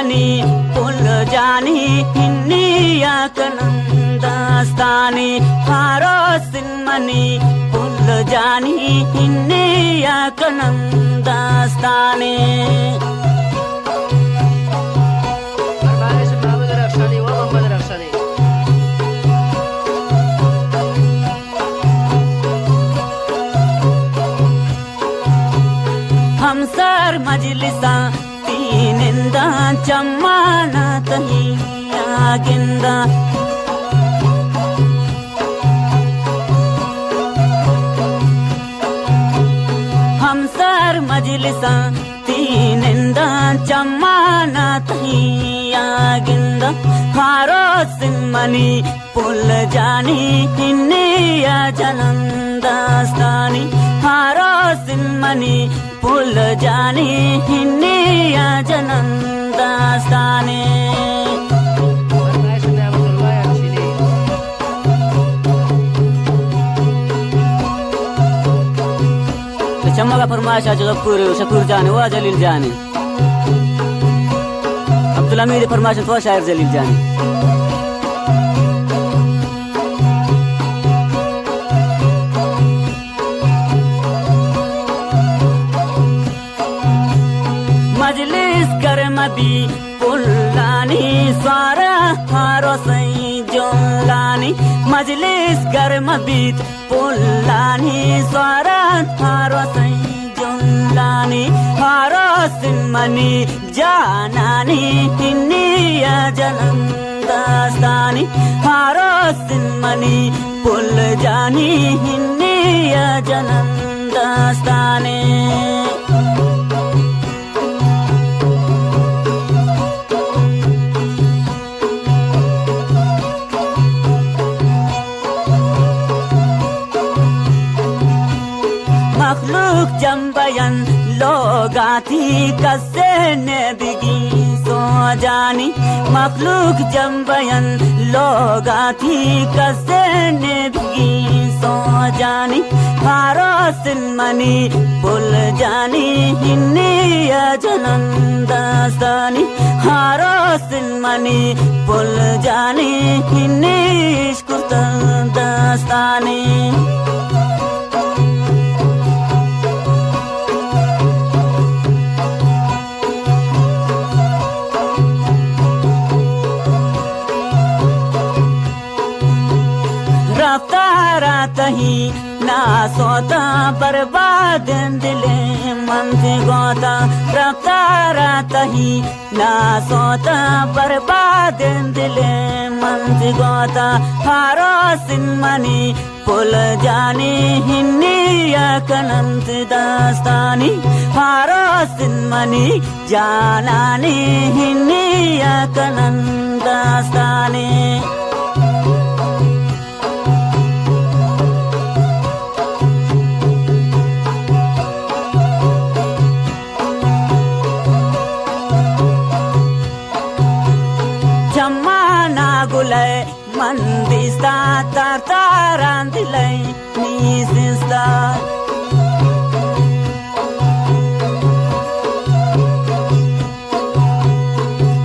منی پل جانی ہنی یا کنن داستانی، ہارو سن منی پل جانی ہنی یا کنن داستانی۔ فرمائش محمد رخشانی و محمد رخشانی۔ ہمسر مجلساں تی ننداں چمانا تہی آ گنداں۔ ہمسر مجلساں تی ننداں چمانا تہی آ گنداں۔ ہارو سن منی پل جانی ہنی یا جنن داستانی، ہارو سن منی پل جانی ہنی یا جنن داستانی۔ چمگا فرمائش آ شکور، شکور جانی و جلیل جانی۔ عبدالحمید فرمائش تو شاعر جلیل جانی۔ مجلس گرم بی پلانی سوارا ہارو سئیں جلانی، مجلس گرم بیت پلانی سوارا ہارو سئیں جلانی، ہارو سن منی جانانی ہنی یا جنن داستانی، ہارو سن منی پل جانی ہنی یا جنن داستانی۔ مخلوق جنبین لوگاتی کسے نے بگی سوجانی، مخلوق جنبین لوگاتی کسے نے بگی سوجانی، ہارو سن منی پل جانی ہنی یا جنن داستانی، ہارو سن منی پل جانی ہنی کرتن داستانی۔ رفتار تہی نا سوتا برباد دل من گوتا، رفتار تہی نا سوتا برباد دل من گوتا، ہارو سن منی پل جانی ہنی یا کننت داستانی، ہارو سن منی جانانی ہنی یا کننت داستانی۔ چمانا گلئے من دیستا، تار تاران دلئے نیستا۔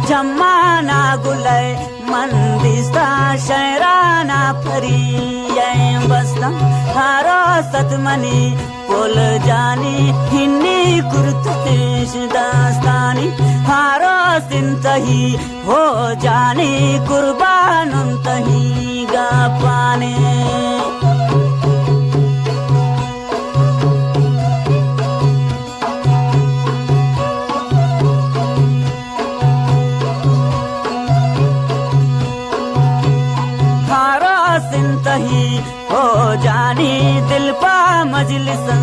چمانا گلئے من دیستا، شئیرانا پری ئے بستا۔ ہارو ست منی پل جانی ہنی کرتتش داستانی، ہارو سن تہی ہو جانی قربان تہی گپانی۔ ہارو سن تہی ہو جانی دل پا مجلسن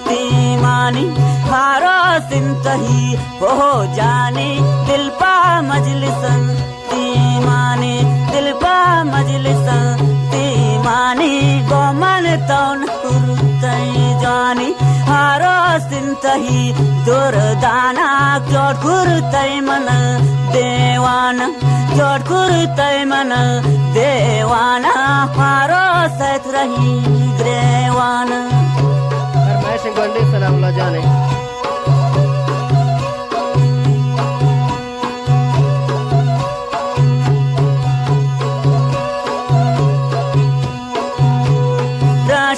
تی مانی، ہارو سن تہی ہو جانی دل پا مجلسن تی مانی، دل پا مجلسن تی مانی، گو من تو نہ کرتئی جانی، ہارو سن تہی دردانا جوڑ کرتئی من دیوان، جوڑ کرتئی من دیوانا، ہارو سیت رہی گریوان۔ فرمائش گونڈی ثناء اللہ جان ءِ۔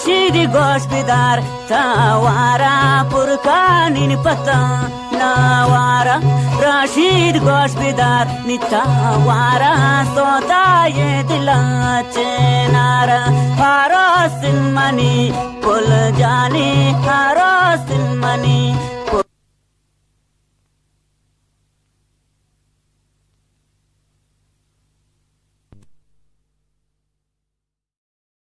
رشید گوش بدار، تاوارا پرکانین پتا ناوارا. رشید گوش بدار، نی تاوارا سوتای دلا چنارا. ہراس منی پل جانی، ہراس